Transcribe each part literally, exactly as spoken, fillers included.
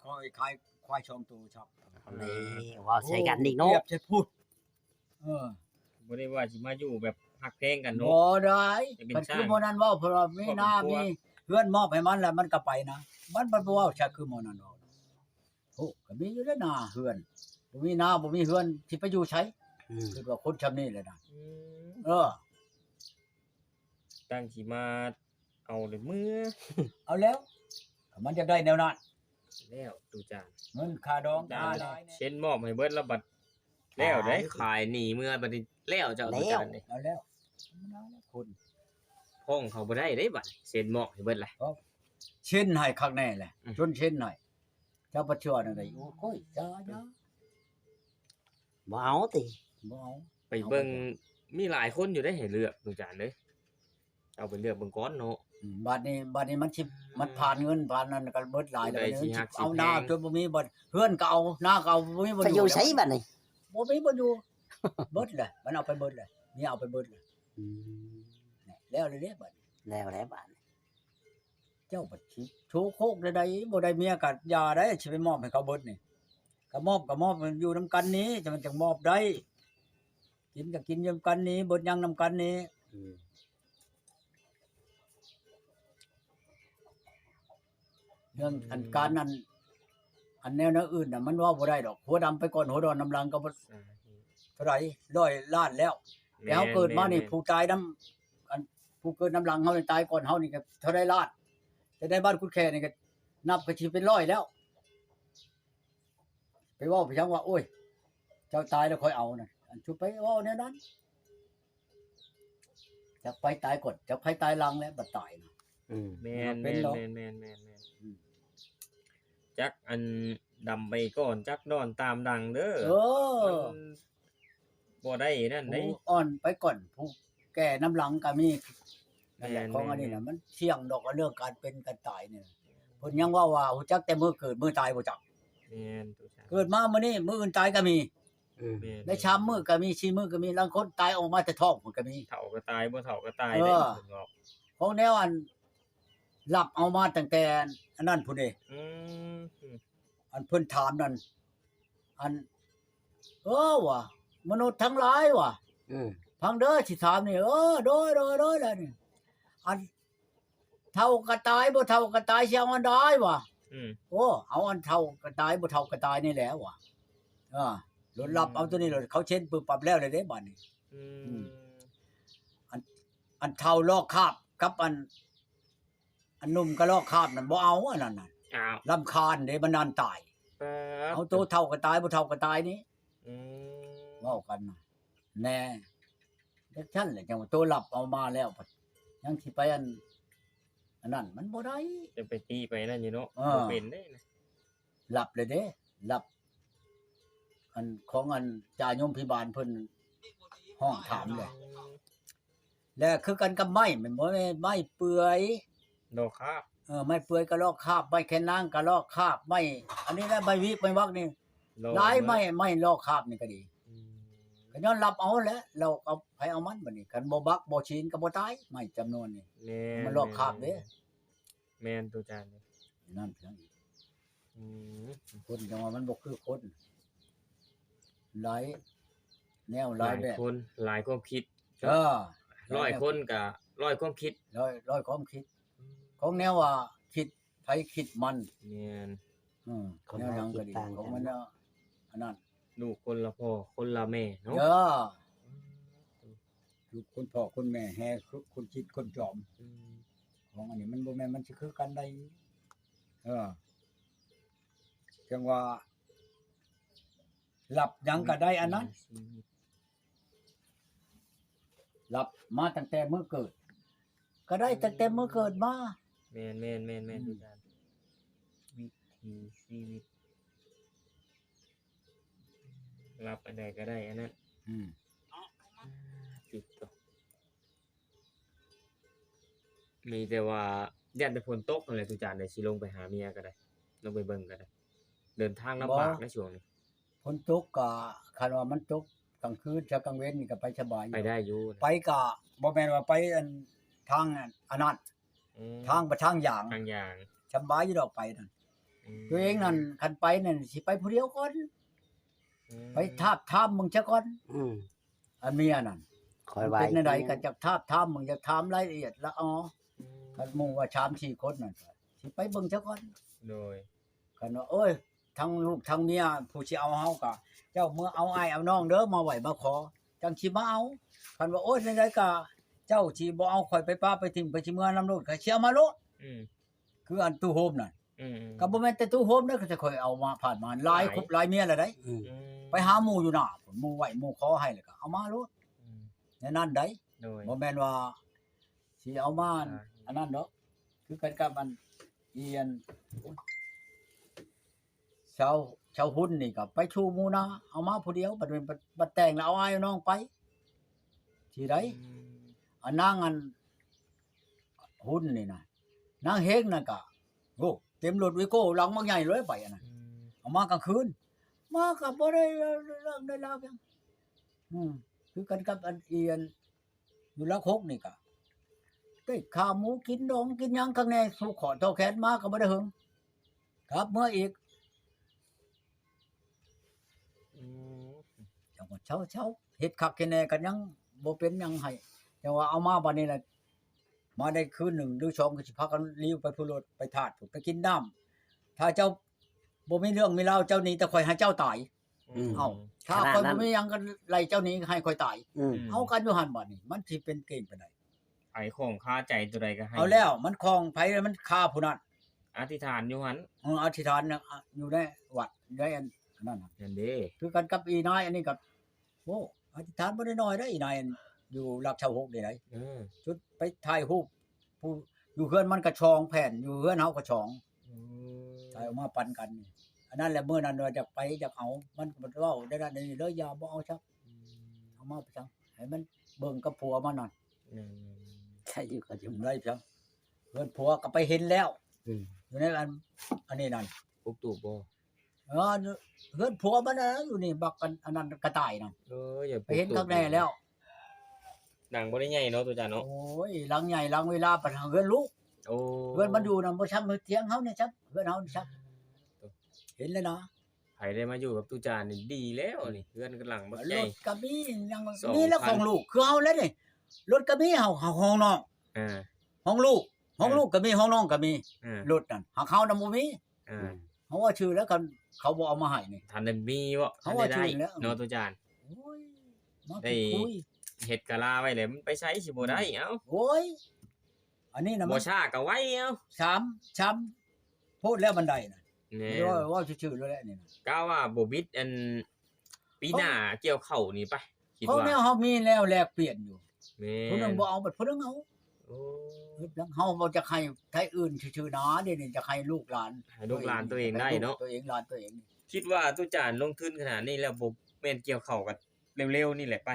โอ้ย ขายควายสองตัวครับ นี่เว้าใส่กันอีกเนาะ เปรียบใส่พุทธ เออ บ่ได้ว่าสิมาอยู่แบบฮักแพงกันเนาะ บ่ได้ จะเป็น คัน ช่าง คือมื้อนั้นเว้า เพราะว่ามีนา ครอบครัว มีเฮือนมอบให้มันแล้วมันก็ไปนะ มันบ่เว้าซะคือมื้อนั้นเว้า โอ้ ก็มีอยู่แล้วนาเฮือน บ่มีนาบ่มีเฮือนสิไปอยู่ไส อืม คิดว่าคนช่ำนี้แหละนะ อืม เออ ตั้งสิมาเอาเลยเมื่อ เอาแล้ว มันจะได้แนวนั้น แล้วตูจาน เงินค่าดองค่าอะไร เซ็นมอบให้เบิดแล้วบัดแล้วได้ขายหนีเมื่อบัดนี้แล้วเจ้าตูจานนี่ เอาแล้วมันเอาแล้วคน พ้องเขาบ่ได้ได้บัดเซ็นมอบให้เบิดเลย เช่นให้คักแน่แหละ อืม จนเช่นหน่อย เจ้าประชวรอะไรโอ้ยจ้าจ้า บ่เอาติ บ่เอา ไปเบิ่งมีหลายคนอยู่ได้ให้เลือกตูจานเลยเอาไปเลือกเบิ่งก่อนเนาะ อืมบัดนี้บัดนี้มันสิมันผ่านเงินผ่านนั้นก็เบิดหลายแล้ว ได้สิฮักสิ เอา แพง นาจนบ่มีบ่เฮือนก็เอานาก็เอาบ่มีบ่ ไปอยู่ไสบัดนี้ บ่มีบ่อยู่เบิดเลยมันเอาไปเบิดเลยนี่เอาไปเบิดเลย อืม แล้วเลยเด้บัดนี้ แล้วแล้วบัดนี้ เจ้าบัดสิโชโคกได้ใดบ่ได้เมียก็อย่าได้สิไปมอบให้เขาเบิดนี่ก็มอบก็มอบมันอยู่นำกันนี้จะมันจังมอบได้ กินก็กินนำกันนี้เบิดยังนำกันนี้ อืม เรื่องอันการนั้น อันแนวนั้นอื่นน่ะมันเว้าบ่ได้ดอก หัวดำไปก่อนหัวดอนนำหลังก็บ่เท่าไหร่ร้อยล้านแล้ว แล้วเกิดมานี่ผู้ตายนำอันผู้เกิดนำหลังเฮานี่ตายก่อนเฮานี่ก็เท่าใดล้าน จะได้บ้านกุดแค่นี่ก็นับก็สิเป็นร้อยแล้ว ไปเว้าไปยังว่า โอ้ย เจ้าตายแล้วค่อยเอานะอันชุบไปเว้าแนวนั้นจักไปตายก่อนจักไปตายหลังแล้วบัดตายนะ อืม แม่น เป็น แม่น เนาะ แม่นแม่นแม่นแม่น อืม จักอันดำไปก่อนจักนอนตามดังเด้อ เออ มันบ่ได้นั่นได้ ผู้อ่อนไปก่อนผู้แก่นำหลังก็มีนั่นแหละ แม่น ของอันนี้ แม่น นะมันเสี่ยงดอกเรื่องการเป็นการตายเนี่ยเพิ่นยังเว้าว่าฮู้จักแต่มื้อเกิดมื้อตายบ่จัก แม่นตูจาน เกิดมามื้อนี้มื้ออื่นตายก็มี อืม แม่น ได้สามมื้อก็มีสี่มื้อก็มีลางคนตายออกมาแต่ท้องพุ้นก็มี เฒ่าก็ตายบ่เฒ่าก็ตาย เออ ได้เพิ่นบอก ของแนวอันหลับเอามาตั้งแต่อันนั้นพุ้นเด้ อืม อันเพิ่นถามนั่นอัน เออว่ะมนุษย์ทั้งหลายว่ะ อืม ฟังเด้อสิถามนี่ เออ โดยโดยโดยแล้วนี่อันเฒ่าก็ตายบ่เฒ่าก็ตายสิเอาอันใดว่ะ อืม โอ้เอาอันเฒ่าก็ตายบ่เฒ่าก็ตายนี่แหละว่ะ เออหลุดลับเอาตัวนี้เลยเขาเช็ดปึ๊บปั๊บแล้วเลยเด้บัดนี้ อื อื ม ม อันเฒ่าลอกคราบกับอัน อันหนุ่มก็ลอกคราบนั่นบ่เอาอันนั้นน่ะ อ้าว รำคาญเด้มันนานตาย ป๊าด เอาโตเฒ่าก็ตายบ่เฒ่าก็ตายนี่ อืม เว้ากันน่ะแน่จักซั่นแหละจังว่าโตหลับเอามาแล้วยังสิไปอัน อันนั้นมันบ่ได้ จะไปตีไปนั่นอยู่เนาะ เออ บ่เป็นได้นะ หลับเลยเด้หลับ อันของอันจ่ายมพิบาลเพิ่นห้องถามเลย และคือกันกับไม้แม่นบ่แม่นไม้เปื่อย ดอกคาบ เออไม้เปื่อยก็ลอกคราบไม้แค่นางก็ลอกคราบไม้อันนี้แหละไม้วิกไม้วักนี่ ดอก หลายไม้ไม้ลอกคราบนี่ก็ดี อืม ก็ย้อนหลับเอาแหละเราเอาไผเอามันบัดนี้คันบ่บักบ่ชีนก็บ่ตายไม้จำนวนนี่ แม่น มันลอกคาบเด้ แม่นตูจาน นั่นเพียงอีก อืม คนจังว่ามันบ่คือคนหลายแนวหลายแบบ คนหลายความคิด เออ ร้อยคนก็ร้อยความคิด ร้อยร้อยความคิด ของแนวว่าคิดไผคิดมัน แม่น อืมแนวหยังก็ดีของมันเนาะอันนั้น ลูกคนละพ่อคนละแม่เนาะ เออลูกคนพ่อคนแม่แฮคนคิดคนจอม อืม ของอันนี้มันบ่แม่นมันสิคือกันได้ เออจังว่าหลับหยังก็ได้อันนั้น หลับมาตั้งแต่มื้อเกิด ก็ได้ตั้งแต่มื้อเกิดมา แม่นแม่นแม่นแม่น อืม อาจารย์วิถีชีวิต รับอันใดก็ได้อันนั้น อืม ติดต่อมีแต่ว่าย่านแต่ฝนตกนั่นแหละอาจารย์เลยสิลงไปหาเมียก็ได้ ลงไปเบิ่งก็ได้ เดินทางลำบากในช่วงนี้ ฝนตกก็คันว่ามันตกกลางคืนซะกลางเว็นนี่ก็ไปสบายอยู่ ไปได้อยู่ ไปก็บ่แม่นว่าไปอันทางอันอันนั้น อืม ทางไปทางอย่าง ทางอย่าง สบายอยู่ดอกไปนั่น ตัวเองนั่น คันไปนั่นสิไปผู้เดียวก่อน อืม ไปทาบทามมึงซะก่อน อืม อันเมียนั่น คอยไหว้ เป็นแนวใด กู ก็จักทาบทามมึง จักถามรายละเอียดละออ อืม คันหมู่ว่าสามสี่คนนั่นก็สิไปเบิ่งซะก่อน โดย คันว่า โอ้ย ทั้งลูกทั้งเมียผู้สิเอาเฮาก็ เจ้าเมือเอาอ้ายเอาน้องเด้อ มาไหว้มาขอ จังสิมาเอา คันว่า โอ้ย แนวใดก็ เจ้าสิบ่เอาข้อยไปปะไปถิ่ม ไปสิเมือนำโลด ข้อยสิเอามาโลด อืม คืออันตู้โฮมนั่น อืม ก็บ่แม่นแต่ตู้โฮมเด้อ ก็จะค่อยเอามาผ่านมาหลาย หลาย คุบหลายเมียแล้วได้ อืม อืม ไปหาหมู่อยู่หน้า หมู่ไหว้หมู่ขอให้แล้วก็เอามาโลด อืม แนวนั้นได้ โดย บ่แม่นว่าสิเอามา อ่า อันนั้นดอก คือกันกับอันเอียน ชาว ชาวหุ้นนี่ก็ไปชูหมู่นา เอามาผู้เดียว บัดเป็น บัด บัดแต่งแล้วเอาอ้ายเอาน้องไป สิได้ อืม อันนางอัน หุ้นนี่นะ นางเฮงนั่นก็ โอ้ เต็มรถวิโก้หลังบักใหญ่เลยไปอันนั้น อืม เอามากลางคืน มาก็บ่ได้เรื่องได้ราวหยัง อืม คือกันกับอันเอียน อยู่หลักหกนี่ก็ ได้ขาหมูกินดองกินหยังข้างใน สู่ขอเท่าแขนมาก็บ่ได้เหิง ครับ เมื่ออีก อืม จังว่าเช้าๆ เฮ็ดคักแค่แน่ก็ยังบ่เป็นหยังให้ จังว่าเอามาบัดนี้แหละ มาได้คืนหนึ่งหรือสองก็สิพากันลี้วไปผู้โลด ไปธาตุพู้น ไปกินน้ำ ถ้าเจ้าบ่มีเรื่องมีราว เจ้าหนีแต่ข้อยให้เจ้าตาย อืม เอ้า ถ้า ขนาดนั้น ข้อยบ่มีหยังก็ไล่เจ้าหนีให้ข้อยตาย อืม อืม เอากันอยู่หั่นบัดนี้ มันสิเป็นเก่งปานใด ไผของคาใจตัวใดก็ให้ เอาแล้ว มันของไผมันคาผู้นั้น อธิษฐานอยู่หั่น เออ อธิษฐานนะ อ่ะ อยู่ในวัด ในอัน อันนั้นน่ะ นั่นเด้ คือกันกับอีนายอันนี้ก็ โอ้ อธิษฐานบ่ได้น้อยเด้อ อีนายอันอยู่หลักชาวหกนี่ได เออ ชุดไปถ่ายรูป ผู้ อยู่เฮือนมันก็สองแผ่น อยู่เฮือนเฮาก็สอง อืม ถ่ายออกมาปันกันนี่ อันนั้นแหละ มื้อนั้นว่าอยากไปอยากเอา มันก็เว้าได้นั่นนี่เลย อย่าบ่เอาซัก อืม เอามาไปซัก ให้มันเบิ่งกับผัวมันนั่น อืม ใครอยู่ก็อยู่ ได้ซัก เฮือนผัวก็ไปเห็นแล้ว อืม อยู่ในอัน อันนี้นั่น ปลูกตูบบ่ เออ เฮือนผัวมันน่ะ อยู่นี่ บักอัน อันนั้นกระต่ายน่ะ เออ อย่าปลูกตูบ ไปเห็นข้างในแล้ว หลังบ่ได้ใหญ่เนาะ ตัวจานเนาะ โอ้ย หลังใหญ่ หลังเวลา ปานเฮือนลูก โอ้ เฮือนมันอยู่น่ะ บ่ซ้ำเฮือนเถียงเฮานี่ซ้ำ เฮือนเฮานี่ซ้ำ เห็นแล้วนะ ไผได้มาอยู่กับตู้จานนี่ดีแล้วนี่ เฮือนกำลังบักใหญ่ รถก็มี ยัง สอง มีแล้ว คัน ของลูก คือเฮาแล้วนี่ รถก็มี เฮา เฮาของน้อง อ่า ของลูก ของ เออ ลูกก็มี ของน้องก็มี เออ รถนั่น หากเฮาน่ะบ่มี อ่า อืม เฮาว่าชื่อแล้วกัน เขาบ่เอามาให้นี่ ทันได้มีบ่ เขาว่า ทันได้ ชื่อแล้ว เนาะตู้จาน โอ้ย มา ได้ คุย เฮ็ดกะลาไว้แล้ว มันไปไสสิบ่ได้ อืม เอ้า โอ้ย อันนี้น่ะ บ่ มัน ช้าก็ไว เอ้า สาม สาม โพดแล้วบันไดน่ะ แม่น เว้า เว้าซื่อๆเลยแหละนี่น่ะ กะว่าบ่บิดอัน ปีหน้าเกี่ยวข้าวนี่ไป คิด ของ ว่า แนวเฮามีแล้วแลกเปลี่ยนอยู่ แม่น ผู้หนึ่งบ่เอา บัดผู้หนึ่งเอา โอ้ เฮ็ดหยัง เฮาบ่จะให้ไทยอื่นซื่อๆนะ เดี๋ยวนี้จะให้ลูกหลาน ให้ลูกหลานตัวเองได้เนาะ ตัวเอง หลานตัวเอง คิดว่าตู้จานลงทุนขนาดนี้แล้วบ่แม่นเกี่ยวข้าวกันเร็วๆนี่แหละไป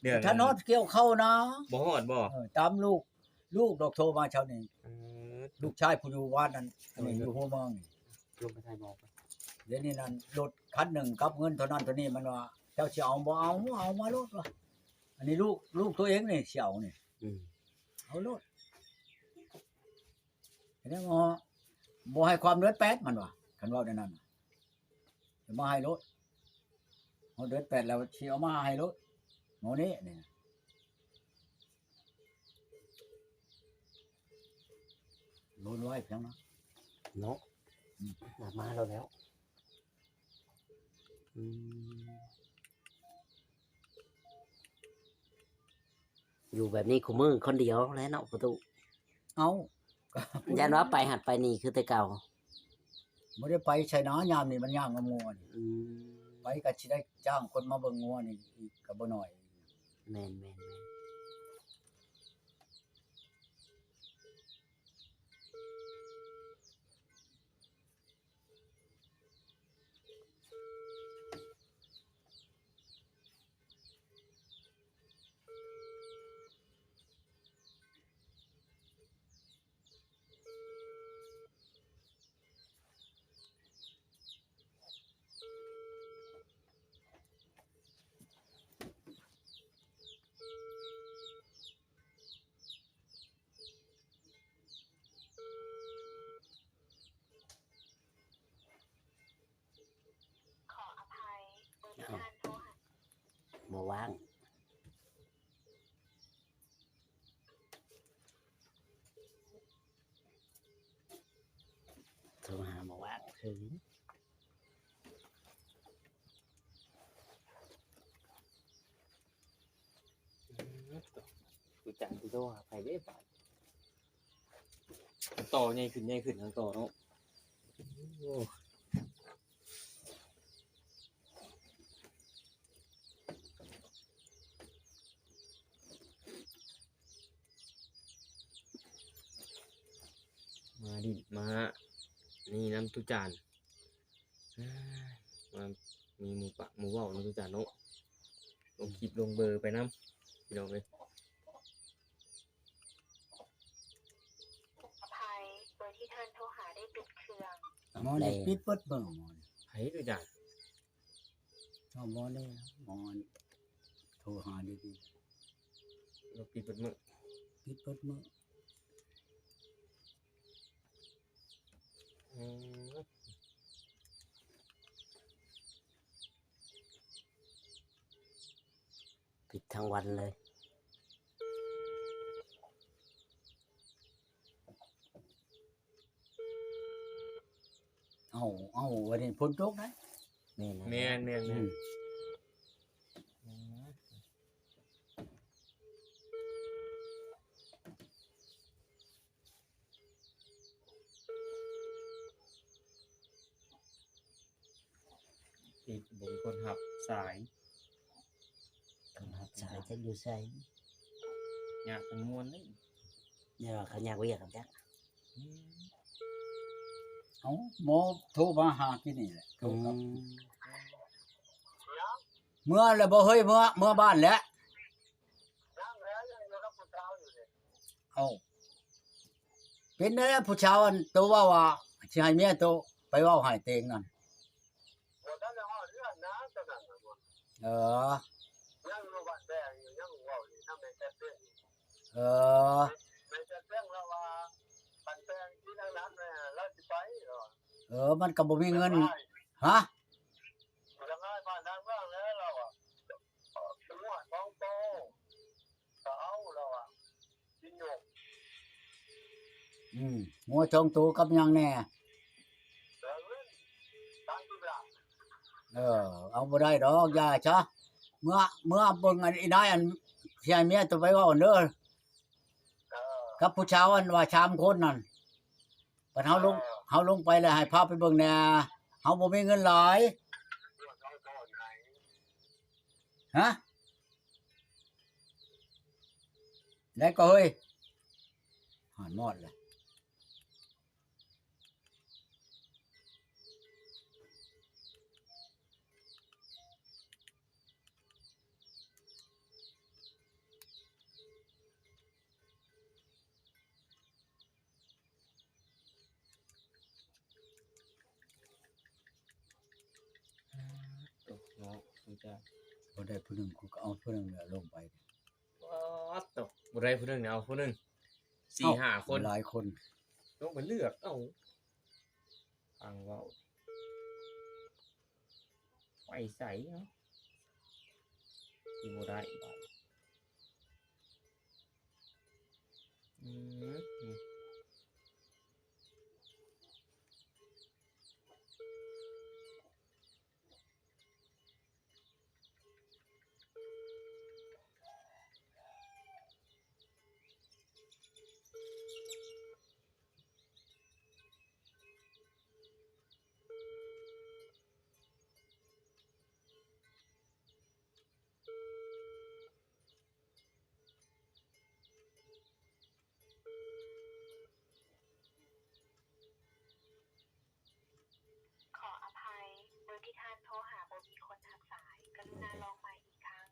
เดือน ถ้าฮอดเกี่ยวข้าวนะ บ่ฮอดบ่ เออ ตามลูก ลูกดอกโทรมาเช้านี้ เออ ลูกชายผู้อยู่วัดนั่น อันนี้ เออ อยู่หัวเมืองนี่ ลงไปไทยบ่ เดี๋ยวนี้นั่น รถคันหนึ่งกับเงินเท่านั้นเท่านี้ มันว่า เจ้าสิเอาบ่เอา เอามาโลดว่ะ อันนี้ลูก ลูกตัวเองนี่สิเอานี่ อืม เอาโลด แล้วบ่ บ่ให้ความเดือดแปดมันว่ะ คันเว้าแนวนั้นน่ะ จะมาให้โลด เอาเดือดแปดแล้วสิเอามาให้โลด หมอนี่นี่ โลนไว้เพียงนะ เนาะ อืม หนักมาแล้วแล้ว อืม อยู่แบบนี้คู่มื้อคนเดียวแหละเนาะประตู เอ้า ก็ ย่านว่าไปหัดไปนี่คือแต่เก่า บ่ได้ไปไสนะ ยามนี้มันย่างงัวนี่ อืม ไปก็สิได้จ้างคนมาเบิ่งงัวนี่อีกก็บ่น้อย แม่นๆๆ ว่าง โทรหาบ่ว่างคือ อืม ตุจานตุโทรหาไผเด้บาด ต่อใหญ่ขึ้นใหญ่ขึ้นทางต่อเนาะ โอ้ มาดิ มา นี่นำตุจาน มามีหมู่ปะหมู่เว้านำตุจานเนาะ ลงคลิปลงเบอร์ไปนำ พี่น้องเอ้ย ขออภัย เบอร์ที่ท่านโทรหาได้ปิดเครื่อง หมอนี่ เลย ปิดเบิดมื้อหมอนี่ ไผตุจาน เอาหมอนี่ หมอนี่โทรหาดีๆ เราปิดเบิดมื้อ ปิดเบิดมื้อ อืม ปิดทั้งวันเลย เอา เอา วันนี้ฝนตกนะ แม่นนะ แม่น แม่น แม่น อืม อืม ติดบ่มีคนรับสาย คนรับสายจักอยู่ไส ยากกันม่วนเลย เนี่ยว่าเขายากเวียกกันจัก อืม เอ้า หมอโทรมาหากินนี่แหละ โทรครับ อืม เมื่อแล้วบ่เฮ้ย เมื่อ เมื่อบ้านแล้ว เอ้า เป็นแนวผู้ชาวอันโตเว้าว่า สิให้เมียโตไปเว้าให้เต็งนั่น บ่ทันได้ฮอดเรือนนะ ตอนนั้นน่ะบ่ เออ ยังอยู่บ้านแพงอยู่ ยังเว้าอยู่นำแม่แจ๊เตี้ย เออ แม่แจ๊เตี้ยลาวว่า บ้านแพงที่นั่งนักแม่ลาวสิไปเหรอ เออ มันก็บ่มีเงิน ฮะ จะง่ายบ้านทางเมืองแล้วลาวอะ งัวสองโต ก็เอาลาวอะ กินอยู่ อืม งัวสองโตกับหยังแน่ เออ เงินสามสิบล้าน เออ เอาบ่ได้ดอก อย่าซะ เมื่อ เมื่อเบิ่งอันอีนายอันสิให้เมียโตไปเว้าเด้อ เออ กับผู้ชาวอันว่าสามคนนั่น บัดเฮาลง เออ เฮาลงไปแล้วให้พาไปเบิ่งแหน่ เฮาบ่มีเงินหลาย งัวสองโตให้ ฮะ ได้ก็เฮ้ย หอนมอดเลย ตกเนาะ มันจะ บ่ได้ผู้หนึ่ง กูก็เอาผู้หนึ่งแล้วลงไป ป๊าดโต บ่ได้ผู้หนึ่งเนี่ย เอาผู้หนึ่ง สี่ เอ้า ห้าคน หลายคน ลงไปเลือกเอา ฟังเว้า ไปใสเนาะ สิบ่ได้บาด อืม ขออภัย เบอร์ที่ท่านโทรหาบ่มีคนรับสาย กรุณาลองใหม่อีกครั้ง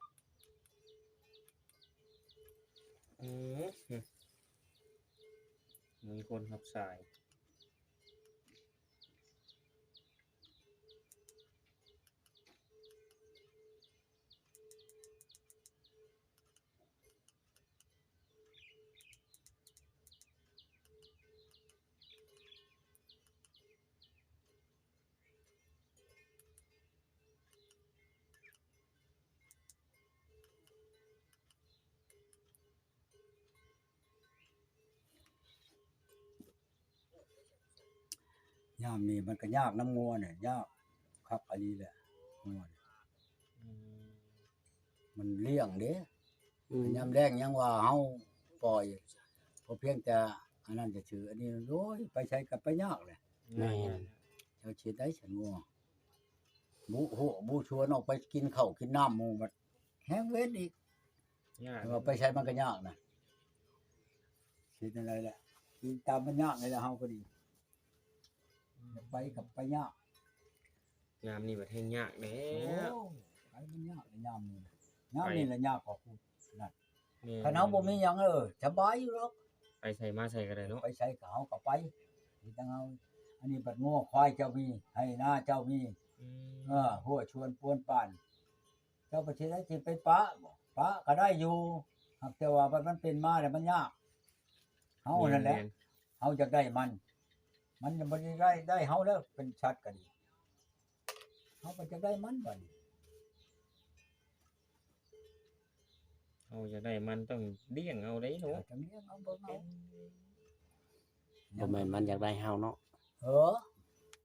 อืม มีคนรับสาย เ ยามนี้มันก็ยากนำงัวเนี่ย ยากคักอีหลีแหละ งัวเนี่ย อืม มันเลี้ยงเด้ อืม ยามแล้งยังว่าเฮาปล่อย พอเพียงแต่อันนั้นซื่อๆ อันนี้ โอ้ย ไปไสก็ไปยากแหละ แม่น เจ้าสิได้ฉันงัว บุหัวบุชวนออกไปกินข้าวกินน้ำหมู่บัดแฮงเว้นอีก ยาก แต่ว่าไปไสมันก็ยากนะ เฮ็ดจั่งใด๋แหละ กินตามมันยากนี่แหละ เฮาก็ดี ไปกับไปยาก ยามนี้บัดแฮงยากแล้ โอ้ ว ไปมันยากเลยยามนี้นะ ยามนี้แหละยากกว่ากูนั่น แม่น คันเฮาบ่มีหยัง เออ สบายอยู่หรอก ไปไสมาไสก็ได้เนาะ ไปไสก็เฮาก็ไป มีแต่เฮา อันนี้บัดงัวควายเจ้ามี ไฮ่นาเจ้ามี อืม เออ หัวชวนปวนป่าน เจ้าประเทศได๋สิไปปะบ่ ปะก็ได้อยู่ หากแต่ว่าบัดมันเป็นมาแล้วมันยาก เฮานั่นแหละ ม่น เฮาอยากได้มัน มันยังบ่ได้ได้ ได้เฮาแล้ว เป็นสัตว์ก็ดี เฮาก็จะได้มันบัดนี้ เฮาอยากได้มันต้องเลี้ยงเอาได้เนาะ จั่งเลี้ยงเอาเบิ่งเอา บ่แม่นมันอยากได้เฮาเนาะ เออ